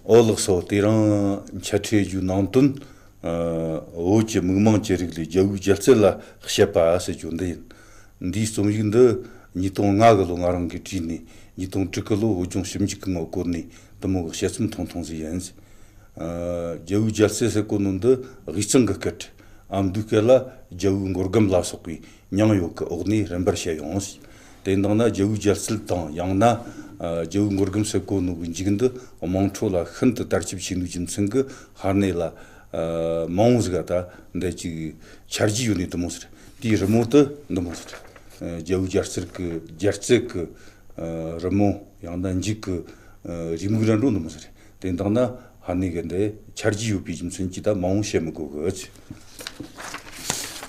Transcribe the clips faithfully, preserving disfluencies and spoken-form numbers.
ཨོ་ལགས་སོ། དེ་རིང་འཆད་ཁྲིད་རྒྱུ་ནང་དོན། ཨ། བོད་ཀྱི་མིག་མང་གི་རིགས་ལས་རྒྱལ་བོའི་རྒྱལ་རྩེ་ལ་བཤད་པ་ཟེར་རྒྱུ་འདི་ཡིན། འདིའི་རྩོམ་ཡིག་འདི་ཉིས་སྟོང་ལྔ་གི་ལོ་ང་རང་གིས་བྲིས་ནས། ཉིས་སྟོང་དྲུག་གི་ལོ་བོད་ལྗོངས་ཞིབ་འཇུག་གི་ངོ་བཀོད་ནས་འདི་མོ་གི་དཔྱད་རྩོམ་ཐུང་ཐུང་ཟིག་ཡིན། ཨ། རྒྱལ་བོའི་རྒྱལ་རྩེ་ཟེར་གོ་ནོ་འདི་དབུས་གཙང་གི་སྐད། ཨ་མདོའི་སྐད་ལ་རྒྱལ་བོའི་འགོར་སྒམ་ལ་སོགས་པའི་མྱིང་ཡོད་གི། འོག་ནས་རིམ་པར་བཤད་ཡོང་། དེ་འདང་ན་རྒྱལ་བོའི་རྒྱལ་རྩེ་དང་། ཡང་ན། ཨ། རྒྱལ་བོའི་འགོར་སྒམ་ཟེར་གོ་ནོ་གི་མཇུག་འདི་དམངས་ཁྲོད་ལ་ཤིན་ཏུ་དར་ཁྱབ་ཆེ་ནོ་རྒྱུ་མཚན་གི་ཕར་ནས་ལ། ཨ། མང་བོ་ཟིག་ག་ད་འདི་ཅིག་ཆ་རྒྱུས་ཡོད་ནི་འདི་མོ་ཟིག་རེད། དེའི་རི་མོ་དེ་འདི་མོ་ཟིག་རེད། ཨ། རྒྱལ་བོའི་རྒྱལ་རྩེ་གི། རྒྱལ་རྩེ་གི། ཨ། རི་མོ། ཡང་ན་མཇུག་གི། ཨ། རེའུ་མིག་ར་འགྲོ་འདི་མོ་ཟིག་རེད། དེ་འདང་ན་ཕར་ནས་གི་འདི་ཆ་རྒྱུས་ཡོད་པའི་རྒྱུ་མཚན་གྱིས་ད་མང་བོ་བཤད་མི་དགོས་གི།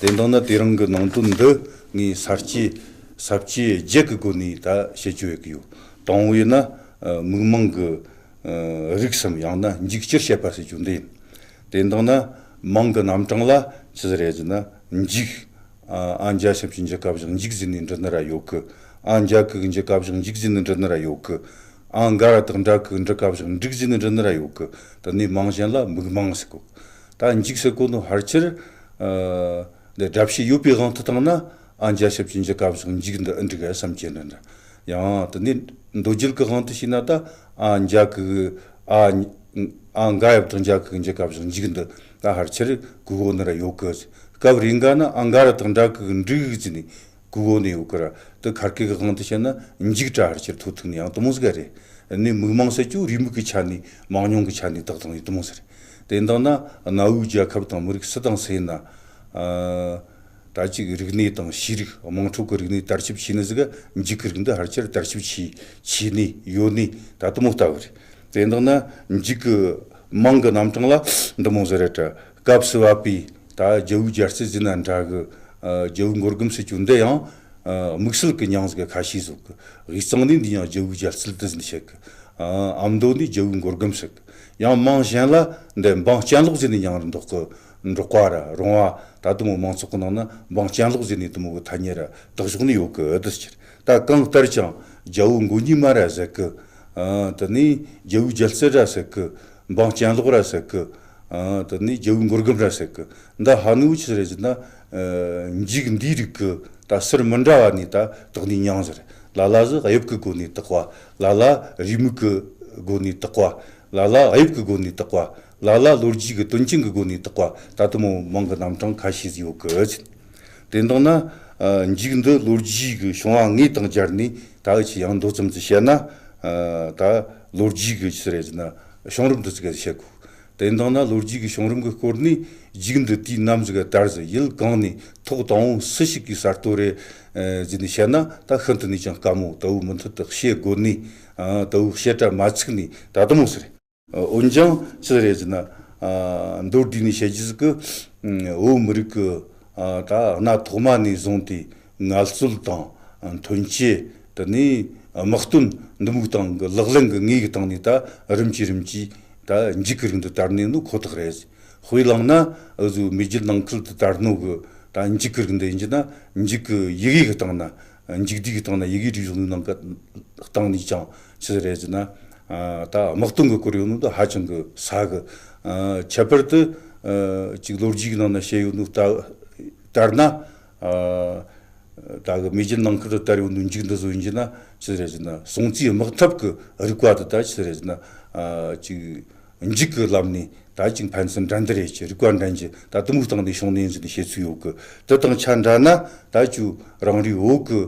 དེ་འདང་ན་དེ་རིང་གི་ནང་དོན་འདི་ངས་ས་བཅད། ས་བཅད་བརྒྱད་ཀྱི་སྒོ་ནས་ད་བཤད་རྒྱུ་ཡོད་གི་ཡོད། དང་པོ་ཡིན་ན། ཨ། མིག་མང་གི། ཨ། རིགས་སམ། ཡང་ན་མཇུག་ཅིར་བཤད་པ་ཟེར་རྒྱུ་འདི་ཡིན། དེ་འདང་ན་མང་གི་རྣམ་གྲངས་ལ་ཆི་ཟིག་རེད་ཟེར་ན། མཇུག། ཨ། འ་འཇའ་ཞབས་ཀྱུ་འཇུ་ཀ་བཞག་མཇུག་ཟེར་ནས་འབྲི་ནི་ར་ཡོད་གི། འ་འཇའ་གི་གུ་འཇུ་ཀ་བཞག་མཇུག་ཟེར་ནས་འབྲི་ནི་ར་ཡོད་གི། འ་ག་ར་བཏགས་འགྲ་གི་གུ་འགྲུ་ཀ་བཞག་འགྲུག་ཟེར་ནས་འབྲི་ནི་ར་ཡོད་གི། དེ་ནས་མང་གཞན་ལ་མིག་མང་ཟེར་གོ། ད་མཇུག་ཟེར་གོ་ནོ་ཕལ་ཆེར། ཨ། འདི་སྒྲ་བཤད་ཡོད་པའི་དབང་དུ་བཏང་ན། འ་འཇའ་ཞབས་ཀྱུ་འཇུ་ཀ་བཞག་མཇུག་འདི་འུ་འགྲིག་ག་བསམ་གྱི་འདྲ་འདྲ། ཡང་དེ་ནས་མདོ་རྒྱུད་ཀྱི་དབང་དུ་བྱས་ན་ད། འ་འཇའ་གི་གུ། ཨ། འ་ག་ཡ་བཏགས་འཇའ་གི་གུ་འཇུ་ཀ་བཞག་མཇུག་འདི་ད་ཕལ་ཆེར་གོ་གོ་ནི་ར་ཡོད་གི། སྐབས་རེ་འགའ་ན་འ་ག་ར་བཏགས་འགྲ་གི་གུ་འགྲུག་ཟེར་ནས་གོ་གོ་ནི་ཡོད་གི་ར། དེ་ཁ་སྐད་ཀྱི་དབང་དུ་བྱས་ན་མཇུག་སྒྲ་ཕལ་ཆེར་ཐོ་ཐུག་ནི་ཡང་དེ་མོ་ཟིག་ག་རེད། ནས་མིག་མང་ཟེར་རྒྱུ་རེའུ་མིག་གི་ཆ་ནས། མང་ཉུང་གི་ཆ་ནས་བཏགས་བཏང་ཡོད་དེ་མོ་ཟིག་རེད། དེ་འདང་ན་གནའ་བོའི་རྒྱལ་ཁབ་དང་མི་རིགས་སུ་དང་སུ་ཡིན་ན། ཨ། ད་ཅིག་རིག་གནས་དང་ཤེས་རིག། དམངས་ཁྲོད་ཀྱི་རིག་གནས་དར་ཁྱབ་ཆེ་ནི་ཟིག་ག་མཇུག་གི་རིགས་འདི་ཕལ་ཆེར་དར་ཁྱབ་ཆེ་ཆེ་ནི་ཡོད་ནི་ད་དེ་མོ་ལྟ་བུ་རེད། དེ་འདང་ན་མཇུག་གི་མང་གི་རྣམ་གྲངས་ལ་འདི་མོ་ཟིག་རེད་དྲ། སྐབས་སུ་བབས་པའི་ད་རྒྱལ་བོའི་རྒྱལ་རྩེ་ཟེར་ན་འདྲ་གི། ཨ། རྒྱལ་བོའི་འགོར་སྒམ་ཟེར་རྒྱུ་འདི་ཡང་། ཨ། དམིགས་བསལ་གྱི་མྱིང་ཟིག་ཁ་ཤས་ཟིག་གི། དབུས་གཙང་ནས་འདི་ཡང་རྒྱལ་བོའི་རྒྱལ་རྩེ་འདི་ཟེར་ནས་བཤད་གི། ཨ། ཨ་མདོ་ནས་རྒྱལ་བོའི་འགོར་སྒམ་ཟེར་གི། ཡང་མང་གཞན་ལ་འདི་འབངས་གྱེན་ལོག་ཟེར་ནས་མྱིང་རུ་འདོགས་གི། འབྲོག་པ་ར་རོང་བ་ད་དེ་མོ་མང་ཚོགས་ཀྱི་ནང་ན་འབངས་གྱེན་ལོག་ཟེར་ནས་དེ་མོ་གི་ཐ་སྙད་ར་བཏགས་བཞག་ནི་ཡོད་གི། འདི་ཕྱིར་ད་གང་ལྟར་ཀྱང་རྒྱལ་བོ་མགོ་གཉིས་མ་ར་ཟེར་གི། ཨ། དེ་ནས་རྒྱལ་བོའི་རྒྱལ་རྩེ་ར་ཟེར་གི། འབངས་གྱེན་ལོག་ར་ཟེར་གི། ཨ། དེ་ནས་རྒྱལ་བོའི་འགོར་སྒམ་ར་ཟེར་གི། འདི་ཕར་ནས་ཆི་ཟིག་རེད་ཟེར་ན། ཨ། མཇུག་འདིའི་རིགས་གི་ད་ཟུར་མི་འདྲ་བ་ནས་ད་བཏགས་ནི་མྱིང་ཟིག་རེད། ལ་ལ་ཟིག་དབྱིབས་ཀྱི་སྒོ་ནས་བཏགས་པ། ལ་ལ་རེའུ་མིག་གི་སྒོ་ནས་བཏགས་པ། ལ་ལ་དབྱིབས་ཀྱི་སྒོ་ནས་བཏགས་པ། ལ་ལ་ལོ་རྒྱུས་ཀྱི་དོན་རྐྱེན་གྱི་སྒོ་ནས་བཏགས་པ། ད་དེ་མོ་མང་གི་རྣམ་གྲངས་ཁ་ཤས་ཟིག་ཡོད་གི། དེ་འདང་ན། ཨ། མཇུག་འདི་ལོ་རྒྱུས་ཀྱི་བྱུང་བ་དངོས་དང་སྦྱར་ནས་ད་འུ་ཆོས་ཡང་མདོ་ཙམ་ཟིག་བཤད་ན། ཨ། ད་ལོ་རྒྱུས་ཀྱི་ཆི་ཟིག་རེད་ཟེར་ན་བྱུང་རིམ་འདི་ཟིག་ག་བཤད་གོ། དེ་འདང་ན་ལོ་རྒྱུས་ཀྱི་བྱུང་རིམ་གྱི་སྐོར་ནས་མཇུག་འདི་དུས་ནམ་ཟིག་ག་དར་ཟིག། ཡུལ་གང་ནས་ཐོག་དང་པོ་སུ་ཞིག་གིས་གསར་གཏོད་རེད། ཨ། ཟེར་ནས་བཤད་ན་ད་ཤིན་ཏུ་ནས་ཀྱང་དཀའ་མོ། ད་འུ་མུ་མཐུད་དུ་བཤད་དགོས་ནི། ཨ། ད་འུ་བཤད་གྲྭ་མ་ཚུགས་ནི་ད་དེ་མོ་ཟིག་རེད། འོན་ཀྱང་ཆི་ཟིག་རེད་ཟེར་ན། ཨ། མདོར་བསྡུས་ནས་བཤད་རྒྱུ་ཟིག་གི། ཨ། བོད་མི་རིགས་ཀྱི། ཨ། ད་གནའ་ཐོག་མ་ནས་བཟུང་སྟེ་ངལ་རྩོལ་དང་ཐོན་སྐྱེད། དེ་ནས་དམག་དོན་འདི་མོ་སྟེང་གི་ལག་ལེན་གྱི་དངོས་ཀྱི་སྟེང་ནས་ད་རིམ་གྱིས་རིམ་གྱིས་ད་མཇུག་གི་རིགས་འདི་དར་ནས་ནོ་ཁོ་ཐག་རེད། དཔེ་བླངས་ན་འུ་ཟོ་མེས་རྒྱལ་ནང་ཁུལ་དུ་དར་ནོ་གི་ད་མཇུག་གི་རིགས་འདི་ཡིན་རྒྱུ་ན། མཇུག་གི་ཡི་གེ་གི་སྟེང་ན། མཇུག་བསྡུས་ཀྱི་སྟེང་ན་ཡི་གེ་བྲིས་བཞག་ནོ་ནང་གི་སྟེང་ནས་ཀྱང་ཆི་ཟིག་རེད་ཟེར་ན། ཨ། ད་དམག་དོན་གྱི་སྐོར་ཡོད་ནོ་ད་ཧ་ཅང་གི་གསལ་གི། ཨ། ཁྱད་པར་དུ། ཨ། ཅིག་ལོ་རྒྱུས་ཀྱི་ནང་ན་བཤད་ཡོད་ནོ་ད་ལྟར་ན། ཨ། ད་གི་མེས་རྒྱལ་ནང་ཁུལ་དུ་དར་ཡོད་ནོ་མཇུག་འདི་བཟོ་ཡིན་རྒྱུ་ན་ཆི་ཟིག་རེད་ཟེར་ན། སྲོང་བཙན་དམག་འཐབ་ཀྱི་རིག་པ་དེ་ད་ཆི་ཟིག་རེད་ཟེར་ན། ཨ། ཅིག་མཇུག་གི་ལམ་ནས་ད་ཅིག་ཕན་ཚུན་འགྲན་བསྡུར་ཡེད་རྒྱུ། རིག་པ་འགྲན་རྒྱུ། ད་དེ་མོའི་སྟེང་ནས་བྱུང་ནི་ཡིན་ཟེར་ནས་བཤད་ཚུལ་ཡོད་གི། དེ་དང་ཆ་འདྲ་ན་ད་ཅིག་རང་རེའི་བོད་གི་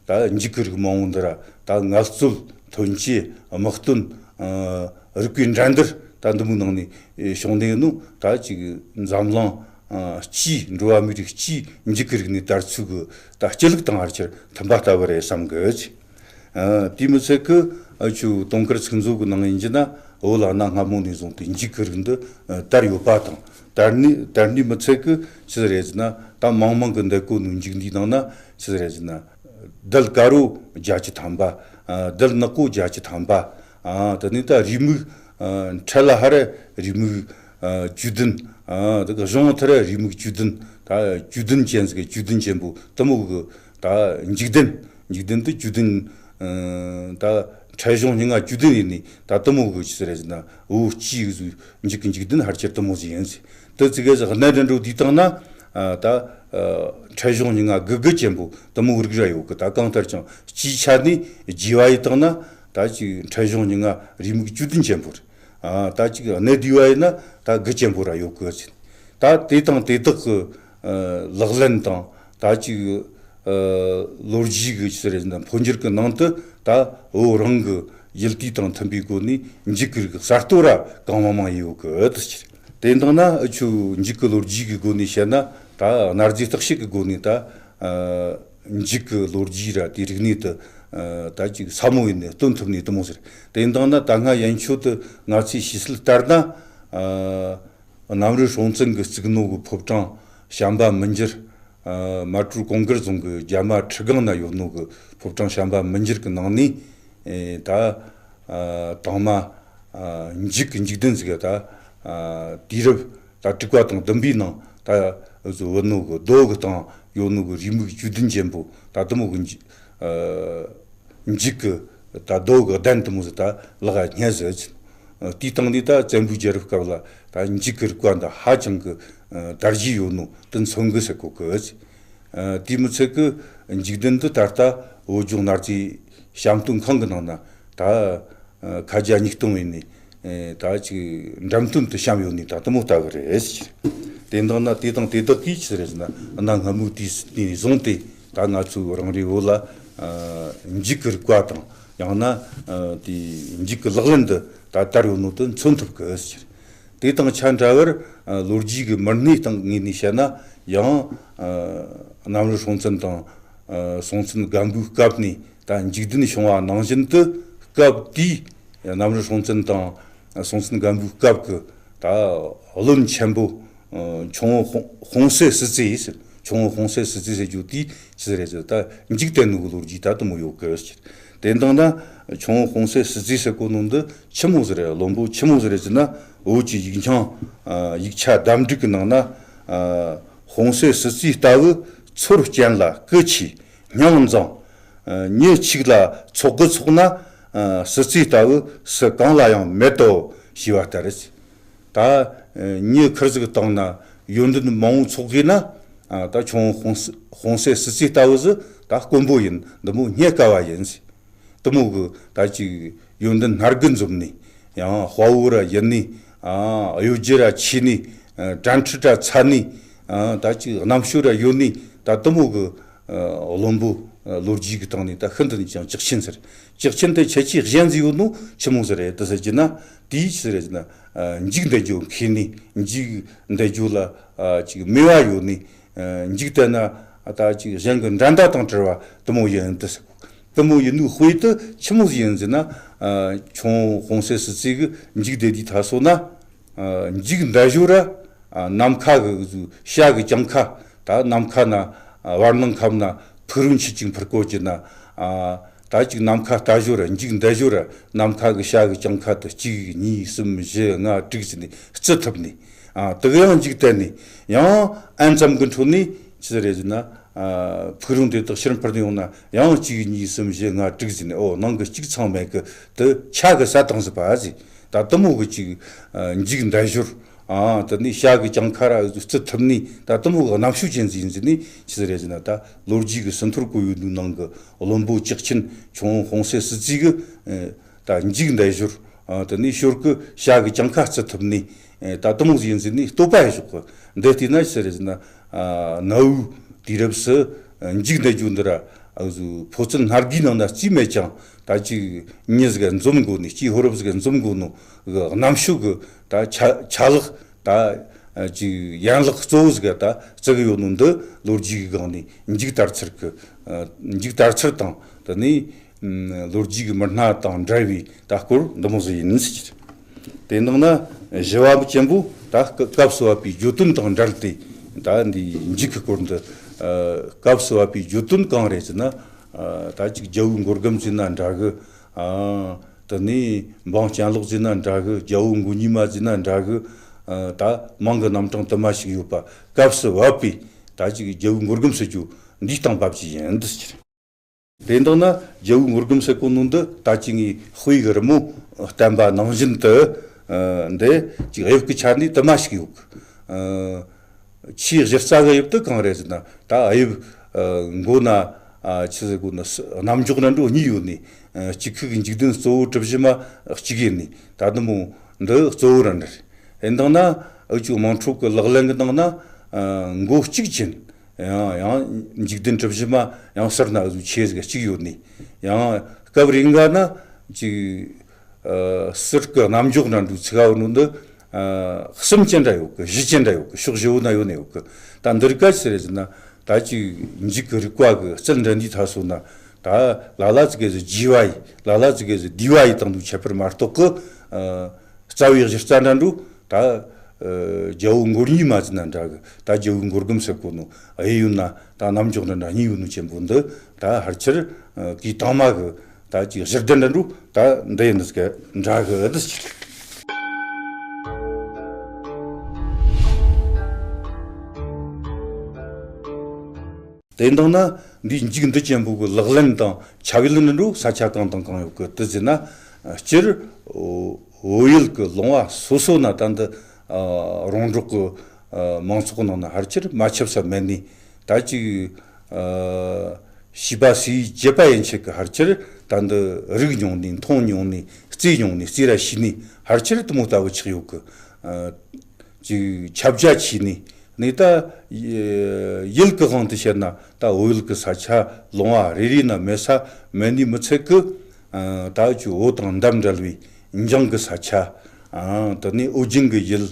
ད་མཇུག་གི་རིགས་མང་བོ་འདི་ར་ད་ངལ་རྩོལ། ཐོན་སྐྱེད། དམག་དོན། ཨ། རིག་པའི་འགྲན་བསྡུར། ད་འདི་མོའི་ནང་ནས་བྱུང་ནི་ཡིན་ནོ། ད་ཅིག་འཛམ་གླིང་། ཨ། སྤྱིའི། འགྲོ་བ་མིའི་རིགས་སྤྱིའི་མཇུག་གི་རིགས་ནས་དར་ཚུལ་གི་ད་སྤྱི་ལུགས་དང་ཕལ་ཆེར་མཐུན་པ་ལྟ་བུ་རེད་བསམ་གི། ཨ། དེ་མི་ཚད་ཀི། ཨ། ཆུ་དུང་དཀར་ཚིག་མཛོད་ཀྱི་ནང་ཡིན་རྒྱུ་ན་བོད་ལ་གནའ་སྔ་མོ་ནས་བཟུང་སྟེ་མཇུག་གི་རིགས་འདི། ཨ། དར་ཡོད་པ་དང་། དར་ནི། དར་ནི་མི་ཚད་ཀི་ཆི་ཟིག་རེད་ཟེར་ན། ད་མང་མང་གི་འདེད་གོ་ནོ་མཇུག་འདིའི་ནང་ན་ཆི་ཟིག་རེད་ཟེར་ན། རྡུལ་དཀར་པོ་བརྒྱད་ཅུ་ཐམ་པ། ཨ། རྡུལ་ནག་པོ་བརྒྱད་ཅུ་ཐམ་པ། ཨ། དེ་ནས་ད་རེའུ་མིག་ཨ། འཕྲེད་ལ་ཧ་ར་རེའུ་མིག་ཨ། བཅུ་བདུན། ཨ། དེ་གི་གཞུང་ཐུར་རེའུ་མིག་བཅུ་བདུན། ད་བཅུ་བདུན་ཅན་ཟིག་གི། བཅུ་བདུན་ཅན་པོ་དེ་མོ་གི་ད་འཇིག་རྟེན། འཇིག་རྟེན་དེ་བཅུ་བདུན། ཨ། ད་ འཕྲལ་གཞུང་སྙན་ངག་བཅུ་བདུན་ཡིན་ནི་ད་དུ་མོ་གི་ཆི་ཟེར་ཟེར་ན་འུ་ཅི་ཟིག་འཇིག་གི་འཇིག་རྟེན་ཕལ་ཆེར་དུ་མོ་ཟིག་ཡིན་ཟིག་དུ་ཙི་གེ་ཟིག་གནད་དུ་འགྲོ་དུས་བཏང་ན་ད་འཕྲལ་གཞུང་སྙན་ངག་དགུ་དགུ་ཅན་པོ་དུ་མོ་རིགས་ར་ཡོད་གི་ད་གང་ལྟར་ཀྱང་སྤྱིའི་ཆ་ནས་རྒྱས་པ་ཡི་བཏང་ན་ད་ཅིག་འཕྲལ་གཞུང་སྙན་ངག་རེའུ་མིག་བཅུ་བདུན་ཅན་པོ་རེད། ད་ཅིག་གནད་བསྡུས་པ་ཡིན་ན་ད་དགུ་ཅན་པོ་ར་ཡོད་གི་ཟིག་ད་དེ་དང་དེ་དག་གི་ལག་ལེན་དང་ད་ཅིག་ལོ་རྒྱུས་ཀྱི་ཆི་ཟེར་ན་འཕོ་འགྱུར་གྱི་ནང་དུ་ད་བོད་རང་གི་ཡུལ་དུས་དང་མཐུན་པའི་སྒོ་ནས་འཇིག་གི་རིགས་གསར་གཏོད་ར་གང་མང་མང་ཡོད་གི་དུ་ཟེར། དེ་འདང་ན་ཨུ་ཆུ་འཇིག་གི་ལོ་རྒྱུས་ཀྱི་སྒོ་ནས་བཤད་ན་ད་གནའ་རྫས་བརྟག་དཔྱད་ཀྱི་སྒོ་ནས་ད་འཇིག་གི་ལོ་རྒྱུས་ར་དེ་རིག་གནས་དུ་ད་ཅིག་ས་མོ་ཡིན་ནས་སྟོན་ཐུབ་ནས་དུ་མོ་ཟེར། དེ་འདང་ན་ད་སྔ་ཡན་ཆོད་དུ་ང་ཚོས་ཤེས་གསལ་ལྟར་ན། གནམ་རི་སྲོང་བཙན་གྱིས་བརྩིགས་ནོ་གི་ཕོ་བྲང་བྱམས་པ་མི་འགྱུར། རྨ་སྤྲོད་གོང་དཀར་རྫོང་གི་རྒྱ་མ་ཁྲི་སྒང་ན་ཡོད་ནོ་གི་ཕོ་བྲང་བྱམས་པ་མི་འགྱུར་གྱི་ནང་ནས་ད་དང་མ་འཇིག་གི་འཇིག་རྟེན་ཟིག་ད་དུས་རབས་ད་དྲུག་པ་དང་བདུན་པའི་ནང་ད་བོད་ནོ་གི་རྡོ་གི་སྟེང་ཡོད་ནོ་གི་རེའུ་མིག་བཅུ་བདུན་ཅན་པོ་ད་དུ་མོ་གི་འཇིག་འཇིག་གི་ད་རྡོ་གི་གདན་དུ་མོ་ཟིག་ད་ལག་སྙེ་ཟེར། དེའི་སྟེང་ནས་ད་བཙན་པོའི་རྒྱལ་རབས་སྐབས་ལ་ད་འཇིག་གི་རིག་པ་འདི་ཧ་ཅང་གི་དར་རྒྱས་ཡོད་ནོ་དེ་མཚོན་གི་ཟེར་གོ་གི། དེའི་མི་ཚད་གི་འཇིག་རྟེན་འདི་ད་ལྟ་བོད་ལྗོངས་གནའ་རྫས་བཤམས་སྟོན་ཁང་གི་ནང་ན་ད་ཁ་རྒྱ་གཉིས་སྟོང་ཡིན་ནས་ད་ཅིག་འགྲེམས་སྟོན་དུ་བཤམས་ཡོད་ནས་ད་དུ་མོ་ལྟ་གི་རེད། དེ་འདང་ན་དེ་དང་དེ་དག་གིས་ཆི་ཟེར་ན་གནའ་སྔ་མོའི་དུས་ནས་བཟུང་སྟེ། ད་ང་ཚོའི་རང་རེའི་བོད་ལ་འཇིག་གི་རིག་པ་དང་ཡང་ན་དེ་འཇིག་གི་ལག་ལེན་འདི་ད་དར་ཡོད་ནོ་དེ་མཚོན་ཐུབ་གི་ཟེར། དེ་དང་ཆ་འདྲ་བར་ལོ་རྒྱུས་ཀྱི་མི་སྣའི་སྟེང་ངོས་ནས་བཤད་ན་ཡང་གནམ་རི་སྲོང་བཙན་དང་སྲོང་བཙན་སྒམ་པོའི་སྐབས་ནས་ད་འཇིག་རྟེན་བྱུང་བ་ནང་བཞིན་དུ་སྐབས་དེའི་གནམ་རི་སྲོང་བཙན་དང་སྲོང་བཙན་སྒམ་པོའི་སྐབས་ཀྱི་ད་བློན་ཆེན་པོ། ཨ། ཁྱུང་པོ་ཧོང་ཧོང་སེ་སི་ཙི་ཟེར། ཁྱུང་པོ་ཧོང་སེ་སི་ཙི་ཟེར་རྒྱུ་དེ་ཅི་ཟེར་རེད་ཟེར། ད་འཇིག་རྟེན་ནང་གི་ལོ་རྒྱུས་ད་དུ་མོ་ཡོད་གི་ཟེར། དེ་འདང་ན་ཁྱུང་པོ་ཧོང་སེ་སི་ཙི་ཟེར་གོ་ནོ་འདི་ཆི་མོ་ཟེར་རེད། བློན་པོ་ཆི་མོ་ཟེར་རེད་ཟེར་ན། བོད་ཀྱི་ཡིག་ཆང་། ཨ། ཡིག་ཆ་བདམས་སྒྲིག་གི་ནང་ན། ཨ། ཧོང་སེ་སི་ཙི་ལྟ་བུ་ཚོར་སྐྱེན་ལ་སྐུ་ཆེ། སྙིང་མཛངས། ཨ། མྱི་གཅིག་ལ་ཚོགས་ཀྱི་ཚོགས་ན། ཨ། སི་ཙི་ལྟ་བུ་སུ་གང་ལ་ཡང་མེད་དོ་ཞེས་པ་ལྟར། ད་མྱི་ཁུར་ཟིག་བཏང་ན་ཡོན་ཏན་མང་བོ་ཚོགས་དགོས་ན། ད་ཁྱུང་ཧོང་སེ་ཧོང་སེ་སི་ཙི་ལྟ་བུ་ཟིག་ད་དཀོན་པོ་ཡིན། འདི་མོ་རྙེད་དཀའ་བ་ཡིན་ཟེར། འདི་མོ་གི་ད་ཅིག་ཡོན་ཏན་སྣ་དགུ་འཛོམས་ནས། ཡང་དཔའ་བོ་ར་ཡིན་ནས། ཨ། གཡོ་སྒྱུ་ར་ཆེ་ནས། ཨ། དྲན་འཕྲུལ་ར་ཚ་ནས། ཨ། ད་ཅིག་རྣམ་དཔྱོད་ར་ཡོད་ནས། ད་འདི་མོ་གི་ཨ། བློན་པོ། ཨ། ལོ་རྒྱུས་ཀྱི་སྟེང་ནས་ད་ཤིན་ཏུ་ནས་ཀྱང་ལྕགས་ཆེན་ཟེར། ལྕགས་ཆེན་དེ་ཁྱད་ཆོས་གཞན་ཟིག་ཡོད་ནོ་ཆི་མོ་ཟིག་རེད་དེ་ཟེར་གྱི་ན། དེའི་ཆི་ཟིག་རེད་ཟེར་ན། ཨ། འཇིག་འདོད་རྒྱུ་མཁས་ནས། འཇིག་འདོད་རྒྱུ་ལ། ཨ། ཅིག་མོས་པ་ཡོད་ནས། ཨ། འཇིག་རྟེན་ན་ད་ཅིག་གཞན་གྱི་འགྲན་ཟླ་དང་བྲལ་བ་དེ་མོ་ཡིན་དེ་ཟེར། དེ་མོ་ཡིན་ནོ་དཔེ་དེ་ཆི་མོ་ཟིག་ཡིན་ཟེར་ན། ཨ། ཁྱུང་ཧོང་སེ་སི་ཙི་གི་འཇིག་འདོད་དེའི་ད་སོ་ན། ཨ། འཇིག་འདོད་ཞོར་ར། ཨ། ནམ་མཁའ་གི་བྱ་གི་གྱང་ཁ། ད་ནམ་མཁའ་ན། ཨ། བར་སྣང་ཁམས་ན་ཕུག་རོན་ཆེ་ཅིག་འཕུར་གོ་གྱི་ན། ཨ། ད་ཅིག་ནམ་མཁའ་ལྟ་ཞོར་ར་འཇིག་འདོད་ཞོར་ར་ནམ་མཁའ་གི་བྱ་གི་གྱང་ཁ་དུ་གཅིག་གཉིས་གསུམ་བཞི་ལྔ་དྲུག་ཟེར་ནས་རྩི་ཐུབ་ནས། ཨ། དེ་གི་ཡང་འཇིག་རྟེན་ནས་ཡང་ཨན་ཙམ་གི་འཕྲོ་ནས་ཅི་ཟེར་རེད་ཟེར་ན། ཨ། ཕུག་རོན་དེ་དག་ཕྱིར་འཕུར་ནས་ཡོང་ན་ཡང་གཅིག་གཉིས་གསུམ་བཞི་ལྔ་དྲུག་ཟེར་ནས། ཨོ། ནང་གི་གཅིག་ཚང་མེད་གི་དེ་ཆ་གི་ས་དང་ཟེར་བ་ཟེར། ད་དེ་མོ་གི་ཅིག་ཨ། འཇིག་འདོད་ཞོར། ཨ། དེ་ནས་བྱ་གི་གྱང་ཁ་ར་རྩི་ཐུབ་ནས། ད་དེ་མོ་གི་རྣམ་དཔྱོད་ཅན་ཟིག་ཡིན་ཟེར་ནས་ཅི་ཟེར་རེད་ཟེར་ན། ད་ལོ་རྒྱུས་ཀྱི་ཟིན་ཐོར་བཀོད་ཡོད་ནོ་ནང་གི་བློན་པོ་ལྕགས་ཆེན་ཁྱུང་ཧོང་སེ་སི་ཙི་གི། ཨ། ད་འཇིག་འདོད་ཞོར། ཨ། དེ་ནས་ཞོར་གི་བྱ་གི་གྱང་ཁ་རྩི་ཐུབ་ནས། ཨ། ད་དེ་མོ་ཟིག་ཡིན་ཟེར་ནས་བསྟོད་པ་ཡང་ཞོག་གི། འདི་བལྟས་ན་ཅི་ཟེར་རེད་ཟེར་ན། ཨ། གནའ་བོའི་དུས་རབས་སུ་འཇིག་འདོད་རྒྱུ་འདི་ར། ཨ། ཕོ་རྩལ་སྣ་དགུའི་ནང་ན་རྩིས་མེད་ཀྱང་། ད་ཅིག་མྱི་ཟིག་འཛོམས་དགོས་ནས། སྐྱེས་ཕོ་རབ་ཟིག་འཛོམས་དགོས་ནོ་གི་རྣམ་དཔྱོད་གི་ད་ཆ་ཆ་ལག་ད་ཅིག་ཡན་ལག་གཙོ་བོ་ཟིག་ད་བརྩི་གི་ཡོད་ནོ་འདི་ལོ་རྒྱུས་གི་སྒང་ནས་འཇིག་དར་ཚུལ་གི། ཨ། འཇིག་དར་ཚུལ་དང་། དེ་ནས་ལོ་རྒྱུས་གི་མི་སྣ་དང་འབྲེལ་བའི་ད་སྐོར་འདི་མོ་ཟིག་ཡིན་ཟེར། དེ་ནང་ན་བཞི་བ་ཅན་པོ་ད་སྐབས་སུ་བབས་པའི་བརྗོད་དོན་དང་འབྲེལ་ཏེ། ད་འདི་འཇིག་གི་སྐོར་འདི། ཨ། སྐབས་སུ་བབས་པའི་བརྗོད་དོན་གང་རེད་ཟེར་ན། ཨ། ད་ཅིག་རྒྱལ་བོའི་མགོ་རྒམ་ཟེར་ན་འདྲ་གི། ཨ། དེ་ནས་འབངས་གྱེན་ལོག་ཟེར་ན་འདྲ་གི། རྒྱལ་བོ་མགོ་གཉིས་མ་ཟེར་ན་འདྲ་གི། ཨ། ད་མིང་གི་རྣམ་གྲངས་དུ་མ་ཞིག་ཡོད་པ། སྐབས་སུ་བབས་པའི་ད་ཅིག་རྒྱལ་བོའི་མགོ་རྒམ་ཟེར་རྒྱུ་འདིའི་སྟེང་བབས་ཀྱི་ཡིན་འདི་ཟེར། དེ་འདང་ན་རྒྱལ་བོའི་ངོར་སྒོམ་ཟེར་གོ་ནོ་འདི་ད་ཅི་ངའི་དཔེ་གི་རི་མོ་བསྟན་པ་ནང་བཞིན་དུ། ཨ། འདི་ཅིག་དབྱིབས་ཀྱི་ཆ་ནས་དུ་མ་ཞིག་ཡོད་གི། ཨ། ཆེས་གཞི་རྩ་གི་དབྱིབས་དེ་གང་རེད་ཟེར་ན། ད་དབྱིབས། ཨ། མགོ་ན། ཨ། ཆི་ཟེར་དགོས་ན། ས། རྣམ་འཇོག་ནི་འགྲོ་གཉིས་ཡོད་ནི། ཨ། གཅིག་ཁུག་གི་འཇིག་རྟེན་གཙོ་བོ་གྲུབ་གཞི་མ་གཅིག་ཡིན་ནི། ད་དུ་མོ་འདི་གཙོ་བོ་ར་འདྲ་རེད། ཨེ། འདང་ན་འུ་ཅུ་དམངས་ཁྲོད་ཀྱི་ལག་ལེན་གྱི་ནང་ན། ཨ། མགོ་གཅིག་ཅན། ཡང་ཡང་འཇིག་རྟེན་གྲུབ་གཞི་མ་ཡང་ཟུར་ན་འུ་ཟུ་ཆེ་ཟིག་གཅིག་ཡོད་ནི། ཡང་སྐབས་རེ་འགའ་ན་ཅིག་ཨ། ཟུར་གི་རྣམ་འཇོག་ན་འགྲོ་ཚིག་ཨ་བོ་ནོ་འདི། ཨ། གསུམ་ཅན་འདྲ་ཡོད་གི། བཞི་ཅན་འདྲ་ཡོད་གི། ཕྱོགས་བཞི་བོ་ན་ཡོད་ནི་ཡོད་གི། ད་འདིར་ག་ཅི་རེད་ཟེར་ན། ད་ཅིག་འཇིག་གི་རིག་པ་གི་རྩལ་འགྲན་དུས་ཐ་སོ་ན། ད་ལ་ལ་ཙི་གེ་ཟིག་རྒྱས་པ་ཡིས། ལ་ལ་ཙི་གེ་ཟིག་བསྡུས་པ་ཡིས་དང་དུ་ཁྱད་པར་མ་གཏོགས་གི། ཨ། རྩ་བའི་གཞི་རྩ་འདྲ་འགྲོ། ད། ཨ། རྒྱལ་བོ་མགོ་གཉིས་མ་ཟིན་ན་འདྲ་གི། ད་རྒྱལ་བོའི་མགོ་སྒམ་ཟེར་གོ་ནོ་ཨེ་ཡོད་ན། ད་རྣམ་འཇོག་འདྲ་འདྲ་གཉིས་ཡོད་ནོ་ཆེན་པོ་འདི། ད་ཕལ་ཆེར། ཨ། གི་དང་མ་གི། ད་ཅིག་གཞི་རྟེན་འདྲ་འགྲོ། ད་འདི་ཡིན་ནི་ཟིག་འདྲ་གི་འདི་ཟེར། དེ་འདང་ན་འདི་འཇིག་འདི་ཅན་པོ་གི་ལག་ལེན་དང་ཁྱབ་ཡུལ་འདི་འགྲོ་ས་ཆ་གང་དང་གང་ཡོད་གི་དེ་ཟེར་ན། སྤྱིར་བོད་ཡུལ་གི་ལུང་བ་སོ་སོ་ན་ད་འདི། ཨ། རོང་འབྲོག་གི། ཨ། མང་ཚོགས་ནང་ན་ཕལ་ཆེར་མ་ཁྱབ་ས་མེད་ནི། ད་ཅིག་ཨ། བྱིས་པ་སུའི་བྱེད་པ་ཡན་ཆད་ཀྱི་ཕལ་ཆེར་ད་འདི་རིག་མྱོང་ནི། མཐོང་མྱོང་ནི། རྩེ་མྱོང་ནི། རྩེ་ར་ཤེས་ནི་ཕལ་ཆེར་དུ་མོ་ལྟ་བུ་ཆགས་ཡོད་གི། ཨ། ཅིག་ཁྱབ་རྒྱ་ཆེ་ནི། ནི་ད་ཡུལ་གི་དབང་དུ་བཤད་ན། ད་བོད་ཡུལ་གི་ས་ཆ་ལུང་བ་རེ་རེ་ན་མེད་ས་མེད་ནི་མི་ཚད་གི། ཨ། ད་ཅིག་བོད་དང་འདབས་འབྲེལ་བའི་འཇང་གི་ས་ཆ། ཨ། དེ་ནས་ཨོ་རྒྱན་གི་ཡུལ།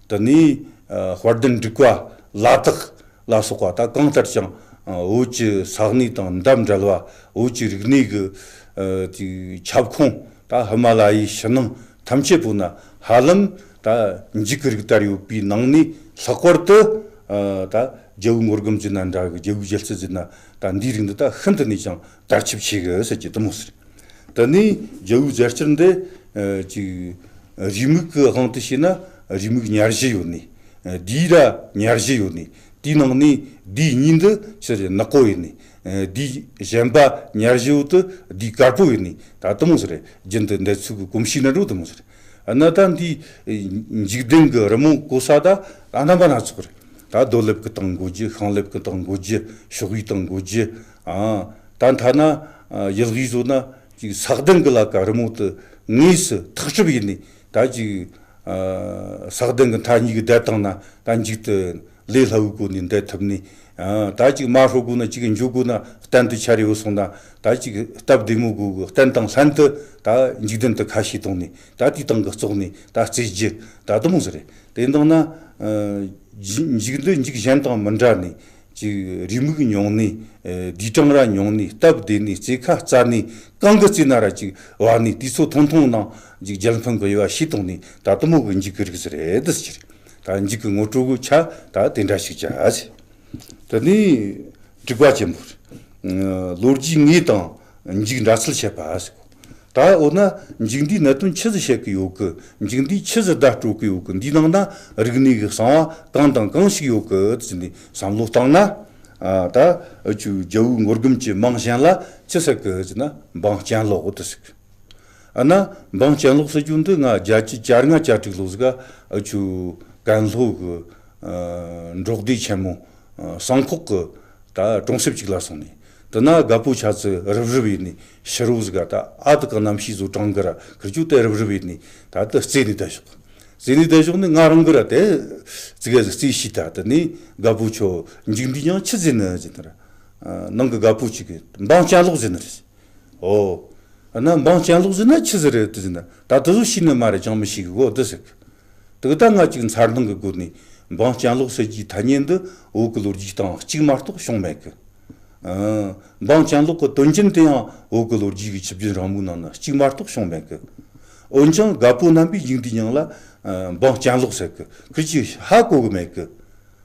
དེ་ནས། ཨ། དཔལ་ལྡན་འབྲུག་པ་ལ་དྭགས་ལ་སོགས་པ། ད་གང་ལྟར་ཀྱང་བོད་ཀྱི་ས་གནས་དང་འདབས་འབྲེལ་བ། བོད་ཀྱི་རིག་གནས་ཀྱི། ཨ། དེ་ཁྱབ་ཁོངས། ད་ཧི་མ་ལ་ཡའི་ཕྱི་ནང་ཐམས་ཅད་པོ་ན་ཧ་ལམ་ད་འཇིག་གི་རིགས་དར་ཡོད་པའི་ནང་ནས་ལྷག་པར་དུ། ཨ། ད་རྒྱལ་བོའི་ངོར་སྒམ་ཟེར་ན་འདྲ་གི། རྒྱལ་བོའི་རྒྱལ་རྩེ་ཟེར་ན། ད་འདིའི་རིགས་འདི་ད་ཤིན་ཏུ་ནས་ཀྱང་དར་ཁྱབ་ཆེ་གི་ཟེར་གྱི་དུ་མོ་ཟེར། དེ་ནས་རྒྱལ་བོའི་རྫས་སྤྱིར་འདི། ཨ། ཅིག་རེའུ་མིག་གི་དབང་དུ་བྱས་ན་རེའུ་མིག་ཉེར་བཞི་ཡོད་ནི། ཨ། ལྡེའུ་ར་ཉེར་བཞི་ཡོད་ནི། དེའི་ནང་ནས་ལྡེའུ་གཉིས་འདི་ཕྱིར་ནག་པོ་ཡིན་ནི། ཨ། ལྡེའུ་གཞན་པ་ཉེར་བཞི་བོ་དེ་ལྡེའུ་དཀར་པོ་ཡིན་ནི། ད་དུ་མོ་ཟེར། རྒྱུན་དུ་འདེད་ཚུལ་གི་གོམས་གཤིས་ནི་འགྲོ་དུ་མོ་ཟེར། ཨ། ན་ད་འདི་འཇིག་རྟེན་གི་རི་མོ་བཀོད་ས་ད་རྣམ་པ་སྣ་ཚོགས་རེད། ད་རྡོ་ལེབ་ཀྱི་སྟེང་འགོད་རྒྱུ། ཤིང་ལེབ་ཀྱི་སྟེང་འགོད་རྒྱུ། ཤོག་བུའི་སྟེང་འགོད་རྒྱུ། ཨ། ད་ཐ་ན། ཨ། ཡུལ་དབུས་བཟོ་ན་ཅིག་ས་གདན་གི་ལ་ཀ་རི་མོ་དེ་དངོས་སུ་ཐག་གྲུབ་ཡིན་ནི། ད་ཅིག་ཨ། ས་གདན་གི་མཐའ་གཉིས་ཀྱི་བསྡད་བཏང་ན་ད་མཇུག་ཏུ་ལས་སླ་བོའི་སྒོ་ནས་འདེད་ཐུབ་ནི། ཨ། ད་ཅིག་མ་ཧྲོ་དགོས་ན། ཅིག་འཇུ་དགོས་ན། གཏན་དུ་ཆ་རེ་བུད་སོང་ན། ད་ཅིག་སྟབས་བདེ་མོ་དགོས་གི། གཏན་དང་ལྷན་དུ་ད་འཇིག་རྟེན་དུ་ཁ་ཕྱེ་བཏང་ནི། ད་དེའི་སྟེང་གི་བཙོག་ནི་ད་རྩེ་རྒྱུ་ད་དུ་མོ་ཟེར་རེད། དེ་འདང་ན། ཨ། འཇིག་འཇིག་འདི་འཇིག་གཞན་དང་མི་འདྲ་ནི། ཅིག་རེའུ་མིག་ཉུང་ནི། ཨ། ལྡེའུ་གྲངས་ར་ཉུང་ནི། སྟབས་བདེ་ནི། རྩེ་ཁ་སྩལ་ནི། གང་གི་རྩེ་ན་ར་ཅིག་བབས་ནི། དུས་ཚོད་ཐུང་ཐུང་ནང་ཅིག་རྒྱལ་ཕམ་གི་དབྱེ་བ་ཕྱེ་བཏང་ནི། ད་དུ་མོ་གི་འཇིག་གི་རིགས་ཟེར་རེད་ཟེར། ད་འཇིག་གི་ངོ་སྤྲོད་གི་ཆ་ད་དེ་འདྲ་ཞིག་བྱ་ཟེར། དེ་ནས་དྲུག་པ་ཅན་པོ་རེད། ལོ་རྒྱུས་དངོས་དང་འཇིག་འདྲ་ཚུལ་བཤད་པ་ཟེར། ད་འོ་ན་འཇིག་འདིའི་གནད་དོན་ཆི་ཟིག་བཤད་གི་ཡོད་གི། འཇིག་འདིས་ཆི་ཟིག་བརྡ་སྤྲོད་གི་ཡོད་གི། འདིའི་ནང་ན་རིག་གནས་གི་གསང་བ་གང་དང་གང་ཞིག་ཡོད་གི་ཟེར་ནས་བསམ་བློ་བཏང་ན། ཨ། ད་འུ་ཆོའི་རྒྱལ་བོའི་ངོར་སྒམ་གྱི་མིང་གཞན་ལ་ཅི་ཟེར་གི་ཟེར་ན། འབངས་གྱེན་ལོག་དེ་ཟེར་གི། ཨ་ན་འབངས་གྱེན་ལོག་ཟེར་རྒྱུ་འདི་ང་བརྒྱད་ཅུ་གྱ་ལྔ་གྱ་དྲུག་ལོ་ཟིག་ག་འུ་ཆོའི་ཀན་ལྷོ་གི། ཨ། འབྲོག་སྡེ་ཆེན་མོ། ཨ། བསང་ཁོག་གི་ད་གྲོང་གསེབ་ཅིག་ལ་སོང་ནས། དེ་ན་རྒད་པོ་ཆ་ཙིག་རུབ་རུབ་ཡིན་ནི། ཕྱི་རོལ་ཟིག་ག་ད་ཨ་དེ་གི་རྣམ་ཤེས་བཟོ་གྲང་གི་ར་ཁིར་ཆུ་དེ་རུབ་རུབ་ཡིན་ནི། ད་དེ་རྩེ་ནས་བསྡད་ཞོག་རྩེ་ནས་བསྡད་ཞོག་ནི། ང་རང་གི་ར་དེ་ཙི་གེ་ཟིག་རྩེ་ཤེས། ད་དེ་ནས་རྒད་པོ་ཁྱོད་འཇིག་འདིའི་མིང་ཆི་ཟེར་ནི་ཟེར་ན། ཨ། ནང་གི་རྒད་པོ་ཅིག་གིས་འབངས་གྱེན་ལོག་ཟེར་ནི་རེད། ཨོ། ཨ་ན་འབངས་གྱེན་ལོག་ཟེར་ན་ཆི་ཟིག་རེད་དེ་ཟེར་ན། ད་དེ་ཚོ་ཤེས་ནི་མ་རེད། ཅང་མི་ཤེས་གི་གོ་དེ་ཟེར་གི། དེ་གི་ད་ང་ཅིག་མཚར་སྣང་གི་སྒོ་ནས། འབངས་གྱེན་ལོག་ཟེར་རྒྱུའི་ཐ་སྙད་འདི་བོད་གི་ལོ་རྒྱུས་སྟེང་གཅིག་མ་གཏོགས་བྱུང་མེད་གི། ཨ། འབངས་གྱེན་ལོག་གི་དོན་རྐྱེན་དེ་ཡང་བོད་གི་ལོ་རྒྱུས་ཀྱི་ཆུ་རྒྱུན་རིང་མོའི་ནང་ན་གཅིག་མ་གཏོགས་བྱུང་མེད་གི། འོན་ཀྱང་རྒད་པོ་རྣམ་པས་འཇིག་འདིའི་མིང་ལ། ཨ། འབངས་གྱེན་ལོག་ཟེར་གི། ཁིར་ཆུ་ཧ་གོ་གི་མེད་གི།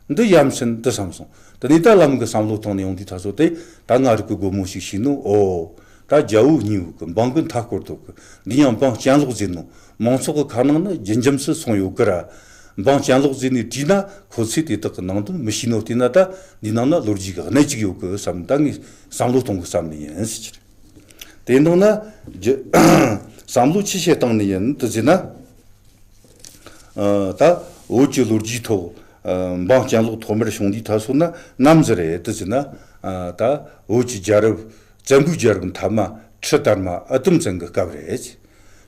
འདི་ཡ་མཚན་འདི་བསམ་སོང་། དེ་ནས་ད་ལམ་གི་བསམ་བློ་བཏང་ནས་ཡོང་དུས་ད་གཟོད་དེ་ད་ང་རིག་གི་སྒོ་མོ་ཞིག་ཤེས་ནོ། ཨོ། ད་རྒྱལ་བོ་གཉིས་ཡོད་གི། འབངས་གི་མཐའ་སྐོར་དོ་གི། འདི་ཡང་འབངས་གྱེན་ལོག་ཟེར་ནོ། མང་ཚོགས་གི་ཁ་ནང་ནི་རྒྱུན་འབྱམས་སུ་སོང་ཡོད་གི་ར། འབངས་གྱེན་ལོག་ཟེར་ནས་བྲིས་ན་ཁོ་ཚོས་དེ་དག་གི་ནང་དོན་མི་ཤེས་ནོ་བལྟས་ན། ད་འདི་ནང་ན་ལོ་རྒྱུས་ཀྱི་གནད་ཅིག་ཡོད་གི་བསམ། ད་ངས་བསམ་བློ་གཏོང་གི་བསམ་ནི་ཡིན་ཟེར་གྱི་རེད། དེ་ནང་ན་རྒྱུ་བསམ་བློ་ཅི་བྱེད་བཏང་ནི་ཡིན་དུ་ཟེར་ན། ཨ། ད་བོད་ཀྱི་ལོ་རྒྱུས་ཐོག་ཨ། འབངས་གྱེན་ལོག་ཐོག་མར་བྱུང་དུས་ཐ་སོ་ན་ནམ་ཟིག་རེད་དུ་ཟེར་ན། ཨ། ད་བོད་ཀྱི་རྒྱལ་རབས་བཙན་པོའི་རྒྱལ་རབས་མཐའ་མ་ཁྲི་དར་མ་ཨི་ཏུམ་བཙན་གྱི་སྐབས་རེད།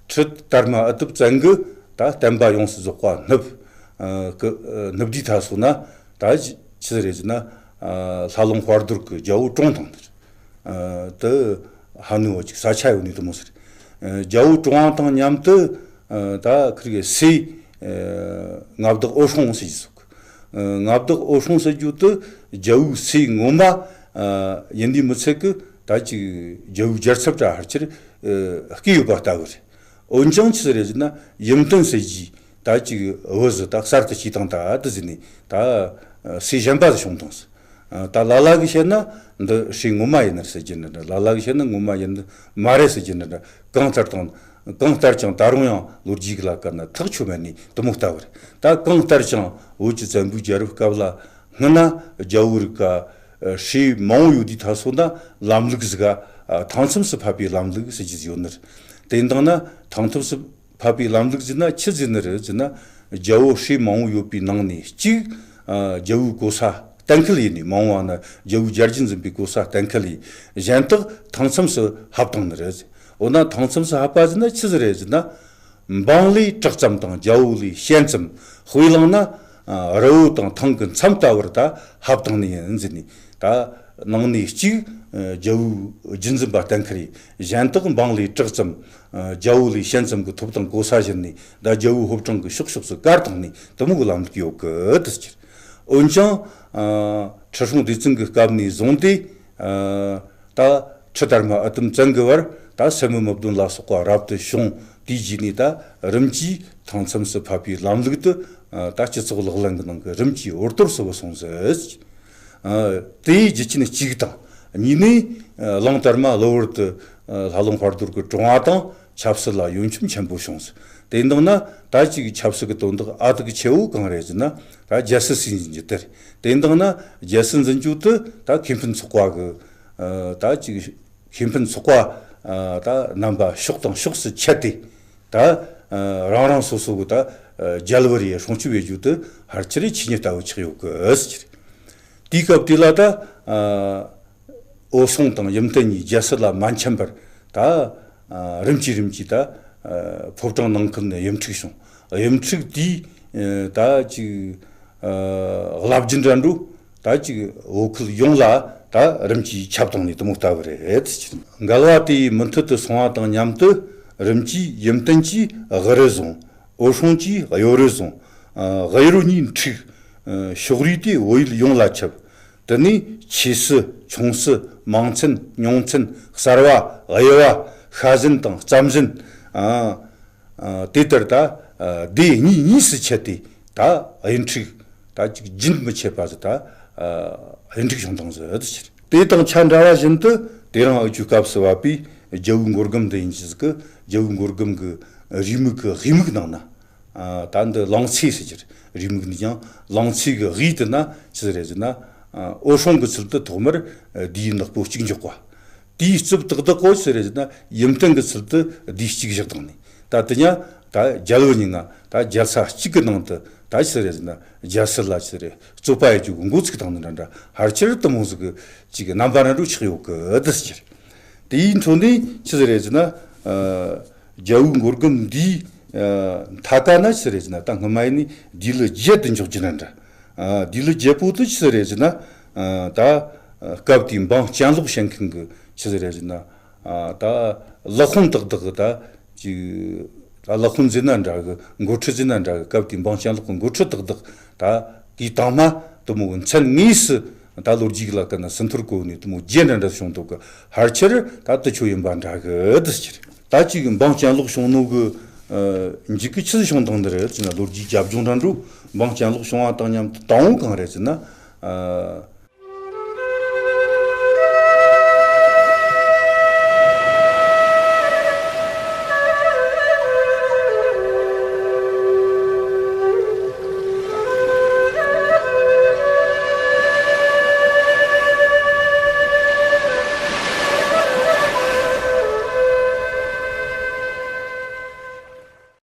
ཁྲི་དར་མ་ཨི་ཏུམ་བཙན་གྱིས་ད་བསྟན་པ་ཡོངས་སུ་རྫོགས་པ་བསྣུབས། ཨ། གི་ཨ། བསྣུབས་དུས་ཐ་སོ་ན་ད་ཅི་ཟིག་རེད་ཟེར་ན། ཨ། ལྷ་ལུང་དཔལ་རྡོར་གྱིས་རྒྱལ་པོ་བཀྲོངས་བཏང་ནི་རེད། ཨ། དེ་ཧ་ནུ་བ་ཅིག་ས་ཆ་ཡོད་ནི་དེ་མོ་ཟིག་རེད། ཨ། རྒྱལ་པོ་བཀྲོངས་བཏང་མཉམ་དུ། ཨ། ད་ཁིར་གི་སྲས། ཨ། མངའ་བདག་འོད་སྲུང་ཟེར་གྱི་ཟིག་ཨ། མངའ་བདག་འོད་སྲུང་ཟེར་རྒྱུ་དེ་རྒྱལ་པོའི་སྲས་ངོ་མ། ཨ། ཡིན་དུས་མི་ཚད་གི་ད་ཅིག་རྒྱལ་པོའི་རྒྱལ་ཚབ་ར་ཕལ་ཆེར། ཨ། བསྐོས་ཡོད་པ་ལྟ་བུ་རེད། འོན་ཀྱང་ཅི་ཟིག་རེད་ཟེར་ན་ཡུམ་བརྟན་ཟེར་རྒྱུའི་ད་ཅིག་བུ་ཟིག་ད་གསར་དུ་སྐྱེས་བཏང་ད་དུ་ཟེར་ནས་ད་སྲས་གཞན་པ་ཟིག་བྱུང་བཏང་ཟིག་ཨ། ད་ལ་ལ་གིས་བཤད་ན་འདི་སྲས་ངོ་མ་ཡིན་ནི་རེད་ཟེར་རྒྱུ་འདྲ་འདྲ། ལ་ལ་གིས་བཤད་ན་ངོ་མ་ཡིན་ནི་མ་རེད་ཟེར་རྒྱུ་འདྲ་འདྲ། གང་ལྟར་དང་། གང་ལྟར་ཀྱང་ད་རུང་ཡང་ལོ་རྒྱུས་ལ་བཀར་ན་ཐག་ཆོད་མེད་ནི་དེ་མོ་ལྟ་བུ་རེད། ད་གང་ལྟར་ཀྱང་བོད་ཀྱི་བཙན་པོའི་རྒྱལ་རབས་སྐབས་ལ་སྔོན་ན་རྒྱལ་པོ་རིགས་ཀ་སྲས་མང་པོ་ཡོད་དུས་ཐ་སོ་ན་ལམ་ལུགས་ཟིག་ག་ཐང་མཚམས་སུ་ཕབ་པའི་ལམ་ལུགས་ཟེར་རྒྱུ་ཟིག་ཡོད་ནི་རེད། དེ་འདང་ན་ཐང་མཚམས་སུ་ཕབ་པའི་ལམ་ལུགས་ཟེར་ན་ཆི་ཟེར་ནི་རེད་ཟེར་ན། རྒྱལ་པོ་སྲས་མང་པོ་ཡོད་པའི་ནང་ནས་གཅིག་ཨ། རྒྱལ་པོའི་གོ་ས་གཏན་འཁེལ་ཡིན་ནི། མང་པོ་བ་ན་རྒྱལ་པོའི་རྒྱལ་རྒྱུད་འཛིན་པའི་གོ་ས་གཏན་འཁེལ་ཡིན། གཞན་དག་ཐང་མཚམས་སུ་ཕབ་བཏང་ནི་རེད། འོ་ན་ཐང་མཚམས་སུ་ཕབ་པ་ཟེར་ན་ཆི་ཟིག་རེད་ཟེར་ན། འབངས་ལས་དྲག་ཙམ་དང་རྒྱལ་པོ་ལས་ཞན་ཙམ། དཔེ་བླངས་ན། ཨ། རི་བོ་དང་ཐང་གི་མཚམས་ལྟ་བུར་ད་ཕབ་བཏང་ནི་ཡིན་ཟེར་ནི། ད་ནང་ནས་གཅིག་ཨ། རྒྱལ་པོའི་རྒྱུད་འཛིན་པ་གཏན་འཁེལ་ཡིན། གཞན་དག་འབངས་ལས་དྲག་ཙམ། ཨ། རྒྱལ་པོ་ལས་ཞན་ཙམ་གྱི་ཐོབ་ཐང་གོ་ས་བཞིན་ནས་ད་རྒྱལ་པོའི་ཕོ་བྲང་གི་ཕྱོགས་ཕྱོགས་སུ་བཀར་བཏང་ནི་དེ་མོ་གི་ལམ་ལུགས་ཡོད་གི་དུ་ཟེར། འོན་ཀྱང་། ཨ། ཁྲི་སྲོང་ལྡེ་བཙན་གྱི་སྐབས་ནས་བཟུང་སྟེ། ཨ། ད་ཁྲི་དར་མ་ཨི་ཏུམ་བཙན་གྱི་བར་ད་སྲས་མོ་མི་བདུན་ལ་སོགས་པ་རབ་ཏུ་བྱུང་། དེའི་རྗེས་ནས་ད་རིམ་གྱིས་ཐང་མཚམས་སུ་ཕབ་པའི་ལམ་ལུགས་དེ། ཨ། ད་སྤྱི་ཚོགས་ལག་ལེན་གྱི་ནང་གི་རིམ་གྱིས་འུར་གཏོར་སུ་བུད་སོང་ཟིག་ཨ། དེའི་རྒྱུ་རྐྱེན་གཅིག་དང་། གཉིས་ནས། ཨ། གླང་དར་མ་གློ་བུར་དུ། ཨ། ལྷ་ལུང་དཔལ་རྡོར་གྱི་གྲོངས་པ་དང་ཆབ་སྲིད་ལ་གཡོ་འཁྱོམ་ཆེན་པོ་བྱུང་ཟིག་དེ་འདང་ན་ད་ཅིག་ཆབ་སྲིད་ཀྱི་དོན་དག་ཨ་ཐུག་ཆེ་བོ་གང་རེད་ཟེར་ན། ད་རྒྱལ་སྲིད་སྲིད་འཛིན་རྒྱུ་དེ་རེད། དེ་འདང་ན་རྒྱལ་སྲིད་འཛིན་རྒྱུ་དེ་ད་ཁེ་ཕན་ཚོགས་པ་གི། ཨ། ད་ཅིག་ཁེ་ཕན་ཚོགས་པ། ཨ། ད་རྣམ་པ་ཕྱོགས་དང་ཕྱོགས་སུ་ཆད་དེ། ད། ཨ། རང་རང་སོ་སོ་གི་ད། ཨ། རྒྱལ་བུ་རེ་སྲུང་སྐྱོབ་བྱེད་རྒྱུ་དེ་ཕལ་ཆེར་ཆོས་ཉིད་ལྟ་བུ་ཆགས་ཡོད་གི་ཟེར་གྱི་རེད། དེའི་སྐབས་དེ་ལ་ད། ཨ། འོད་སྲུང་དང་ཡུམ་བརྟན་གཉིས་རྒྱལ་སྲིད་ལ་མ་འཆམ་པར་ད། ཨ། རིམ་གྱིས་རིམ་གྱིས་ད། ཨ། ཕོ་བྲང་ནང་ཁུལ་ནས་གཡུ་འཕྲུག་བྱུང་། གཡུ་འཕྲུག་དེས། ཨ། ད་ཅིག་ཨ། རླབས་རྒྱུན་འདྲ་འགྲོ། ད་ཅིག་བོད་ཁུལ་ཡོངས་ལ་ད་རིམ་གྱིས་ཁྱབ་བཏང་ནས་དེ་མོ་ལྟ་བུ་རེད། འགལ་བ་དེ་མུ་མཐུད་དུ་སོང་བ་དང་མཉམ་དུ་རིམ་གྱིས་ཡུམ་བརྟན་གྱིས་དབུ་རུ་བཟུང་། འོད་སྲུང་གིས་གཡོ་རུ་བཟུང་། ཨ། གཡུ་རུ་གཉིས་འཁྲུགས། ཨ། ཕྱོགས་རིས་དེ་བོད་ཡུལ་ཡོངས་ལ་ཁྱབ། དེ་ནས་ཆེ་སྲིད་ཆུང་སྲིད་མང་ཚན་ཉུང་ཚན་གསར་བ་གཡུ་བ་ཤ་ཟན་དང་རྩམ་ཟན། ཨ། ཨ། དེ་ལྟར་ད། ཨ། སྡེ་གཉིས་གཉིས་སུ་ཕྱེ་སྟེ་ད་གཡུ་འཕྲུག་ད་ཅིག་རྒྱུན་མི་ཆད་པ་ཟིག་ད། ཨ། གཡུ་འཕྲུག་བྱུང་བཏང་ཟིག་ཟེར། དེ་དང་ཆ་འདྲ་བ་བཞིན་དུ་དེ་རིང་ཨ་ཆུའི་སྐབས་སུ་བབས་པའི་རྒྱལ་པོའི་མགོ་སྒམ་འདི་ཡིན་གྱི་ཟིག་གི། རྒྱལ་པོའི་མགོ་སྒམ་གྱི་རེའུ་མིག་གི་དབུས་མིག་ནང་ན། ཨ། ད་འདི་ལང་ཚོ་ཟེར་གྱི་རེད། རེའུ་མིག་འདི་ཀྱང་ལང་ཚོ་གི་དབུས་དེ་ན་ཆི་ཟིག་རེད་ཟེར་ན། ཨ། འོད་སྲུང་གི་ཚུལ་དུ་ཐོག་མར་ལྡེའུ་ནག་པོ་གཅིག་འཇོག་པ། དེའི་རྩིབས་ཏག་ཏག་གོ་ཆི་རེད་ཟེར་ན་ཡུམ་བརྟན་གྱི་ཚུལ་དུ་ལྡེའུ་གཅིག་བཞག་བཏང་ནས། ད་དེ་ཉ་ད་རྒྱལ་པོ་གཉིས་ང་ད་རྒྱལ་ས་གཅིག་གི་ནང་དུ་ད་ཆི་རེད་ཟེར་ན་རྒྱལ་སྲིད་ལ་ཆི་རེད་རྩོད་པ་ཡེད་རྒྱུ་གི་འགོ་ཚུགས་བཏང་ནི་འདྲ་འདྲ། ཕལ་ཆེར་དེ་མོ་ཟིག་གི་ཅིག་རྣམ་པ་འདྲ་འདྲ་ཆགས་ཡོད་གི་དེ་ཟེར། དེའི་འཕྲོ་ནས་ཆི་ཟིག་རེད་ཟེར་ན། ཨ། རྒྱལ་པོའི་མགོ་སྒམ་འདིའི། ཨ། མཐའ་ཀ་ན་ཆི་ཟིག་རེད་ཟེར་ན་ད་སྔོན་མ་ཡིན་ནི་དེའུ་ལི་བརྒྱད་དུ་འཇོག་རྒྱུ་འདྲ་འདྲ། ཨ། དེའུ་ལི་བརྒྱད་པོ་དེ་ཆི་ཟིག་རེད་ཟེར་ན། ཨ། ད། ཨ། སྐབས་དེའི་འབངས་གྱེན་ལོག་བྱེད་མཁན་གྱི་ཆི་ཟིག་རེད་ཟེར་ན། ཨ། ད་ལག་དཔོན་ཏག་ཏག་གི་ད་ཅིག་ད་ལག་དཔོན་ཟེར་ན་འདྲ་གི། འགོ་ཁྲིད་ཟེར་ན་འདྲ་གི། སྐབས་དེའི་འབངས་གྱེན་ལོག་གི་འགོ་ཁྲིད་ཏག་ཏག་ད་གི་དང་མ་དེ་མོ་གི་མཚན་དངོས་སུ་ད་ལོ་རྒྱུས་ལ་བཀར་ན་ཟིན་ཐོར་གོ་ནས་དེ་མོ་བརྒྱད་འདྲ་འདྲ་བྱུང་འདུག་གི། ཕལ་ཆེར་ད་དེ་ཆོ་ཡིན་པ་འདྲ་གི་དེ་ཟེར། ད་ཅིག་འབངས་གྱེན་ལོག་བྱུང་ནོ་གི། ཨ། མཇུག་གི་ཆི་ཟིག་བྱུང་བཏང་ནི་རེད་ཟེར་ན། ལོ་རྒྱུས་རྒྱབ་ལྗོངས་འདྲ་འདྲ། འབངས་གྱེན་ལོག་བྱུང་བ་དང་མཉམ་དུ་དང་པོ་གང་རེད་ཟེར་ན། ཨ།